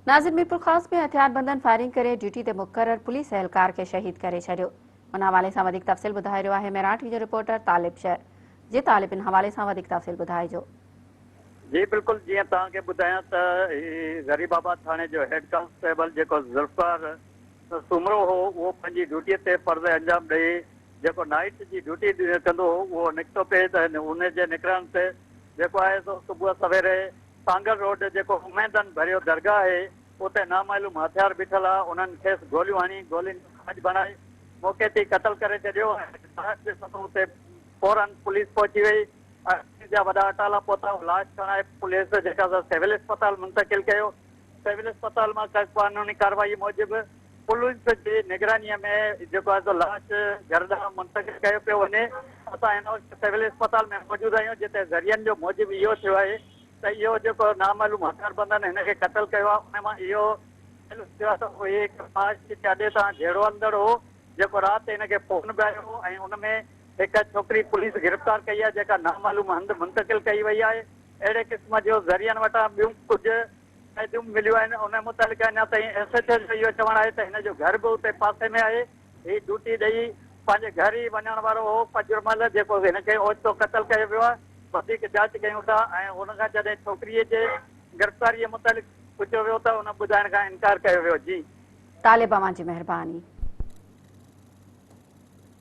ناظر ميرپورخاص ۾ هٿياربندن فائرنگ ڪري ڊيوٽي تي مقرر پوليس اهلڪار کي شهيد ڪري ڇڏيو. ان حوالي سان وڌيڪ تفصيل ٻڌائي رهيو آهي ميراٺ جو رپورٽر طالب شر. جي طالب ان حوالي سان وڌيڪ تفصيل ٻڌائجو. جي بلڪل جيئن توهان کي ٻڌايان ته هي غريب آباد ٿاڻي جو هيڊ ڪانسٽيبل جيڪو ذوالفقار سومرو هو اهو پنهنجي ڊيوٽي تي فرض انجام ڏئي جيڪو نائيٽ جي ڊيوٽي ڪندو هو اهو نڪتو پئي ته ان جي نڪرڻ تي جيڪو آهي سو صبح سويري سانگهڙ روڊ جيڪو اميدن ڀريو درگاهه آهي، اتي نامعلوم هٿيار بيٺل ها، انهن کيس گوليون هڻي گولين جو کاڄ بڻائي موقعي تي ئي قتل ڪري ڇڏيو ۽ لاش ڏسندو اتي فورن پوليس پهچي وئي ۽ پوليس جا وڏا اٽالا پهتا، لاش کڻائي پوليس جيڪا سا سول اسپتال منتقل ڪيو، سول اسپتال مان قانوني ڪارروائي موجب پوليس جي نگراني ۾ جيڪو آهي سو لاش گهر ڏانهن منتقل ڪيو پيو وڃي، اسان هن وقت سول اسپتال ۾ موجود آهيون جتي ذريعن جو موجب اهو ٿيو آهي ته اهو جيڪو نامعلوم هٿياربندن هن کي قتل ڪيو آهي ان مان اهو معلوم ٿيو آهي ته اهي هڪ فحاشي جي اڏي تان جهيڙو هلندڙ هو جيڪو رات هن کي فون به آيو هو ۽ ان ۾ هڪ ڇوڪري پوليس گرفتار ڪئي آهي جيڪا نامعلوم هنڌ منتقل ڪئي وئي آهي اهڙي قسم جو ذريعن وٽان ٻيون ڪجهه شاهديون به مليون آهن ان متعلق اڃا تائين ايس ايڇ او جو اهو چوڻ آهي ته هن جو گهر به اتي پاسي ۾ آهي هي ڊيوٽي ڏئي پنهنجي گهر ئي وڃڻ وارو هو فجر مهل جيڪو هن کي اوچتو قتل ڪيو ويو آهي وڌيڪ جاچ ڪيون ٿا ۽ ان کان جڏهن ڇوڪري جي گرفتاري متعلق پڇيو ويو ته ان ٻڌائڻ کان انڪار ڪيو ويو جي. طالب اوهان جي مهرباني.